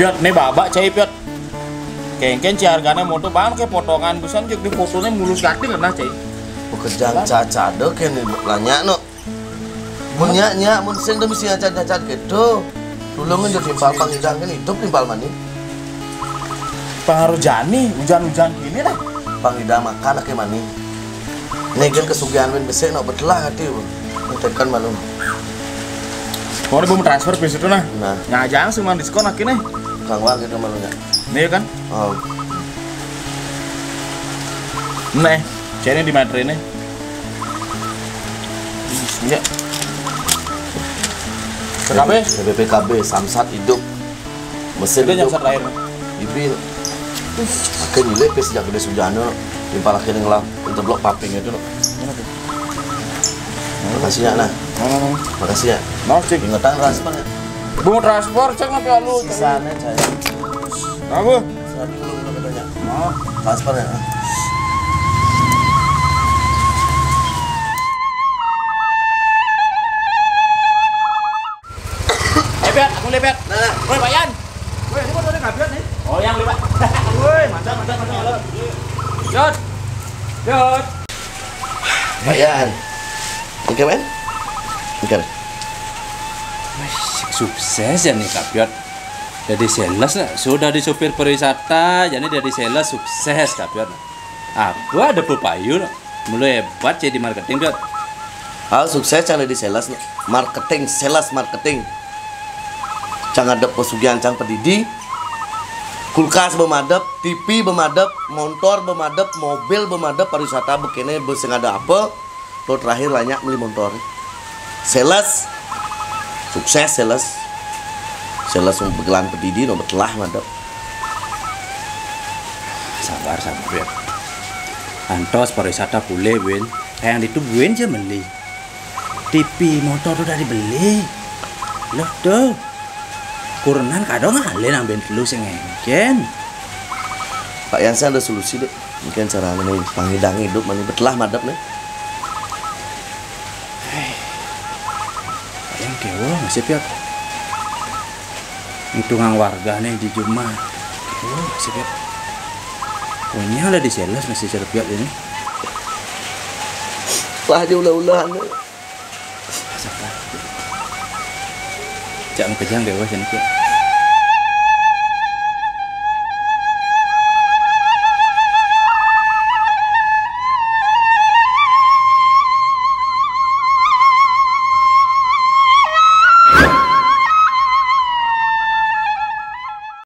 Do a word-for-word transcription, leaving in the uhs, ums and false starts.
Piot, né babak cai, Piot. Kéngkén cai hargané monto, bang ké potongan pisan, jug di fotoné mulus kating nah cai. Pekerjaan caca ada kén lanya no. Mun nyak, nyak, mun sing demi sing acan-acan gitu. Tulungin jug timpal pang idang kén idup timpal mani. Pengaruh jani, ujan-ujan gini dah. Pang idang makan aké mani. Né gén kesugihan win besik no betelah hati win. Tekan malu. Mau ibu transfer bis itu nah. Nah. Ngajang sih mang diskon akhirnya. Kang wang gitu malunya. Nih kan? Oh. Nih, cai di materi nih. Iya. P K B? B P K B, Samsat hidup. Mesin Itu hidup. Samsat terakhir. Ibi. Akhirnya nyilih pé sejak gedé sujana. Timpal akhirnya ngelah interblok paping itu no. Makasih ya nah. Mana, mana? Makasih ya. Nah, cik. Ingetan transfer ya. Bu transfer cek nanti alu. Sisanya saya. Apa? Seratus dulu kalau katanya. Transfer ya. Eh, Piot, aku lihat, Piot. Nah. Woi, Pak Yan. Woi, ini motornya Kak Piot nih. Oh, yang lewat. Woi, mantap, mantap, mantap, mantap. Yot. Yot. Pak Yan. Oke, men? Oke. Wih, sukses ya nih, Kak Piot. Jadi sales lah. Sudah di supir pariwisata, jadi jadi sales sukses, Kak Piot. Apa ada pepayu lah. Mulu hebat cai di marketing, Piot. Ah, sukses cang di sales nih. Marketing, sales marketing. Cang ada pesugihan cang pedidi. Kulkas bemadep, T V bemadep, montor bemadep, mobil bemadep, pariwisata bekéné besing ada apa. Lo terakhir lanya beli montor. Sales. Sukses sales. Sales yang begelan pedidi no betelah madep. Sabar, sabar ya. Antos pariwisata pulih, Win. Kayak yang itu Win aja beli. T V, motor tuh udah dibeli. Loh, tuh. Kurenan kadang ngalih nambén telu sing engkén. Pak Yansen ada solusi, Dek. Mungkin cara ini pangidang hidup mani betelah madep nih. Hei. Yang kewo masih Piot. Hitungan warga nih di jumah. Kewo masih Piot. Punya lah di sales masih cerpiat ini. Lah aja ulah-ulahan. Jangan kejang deh, wah, sini, Piot.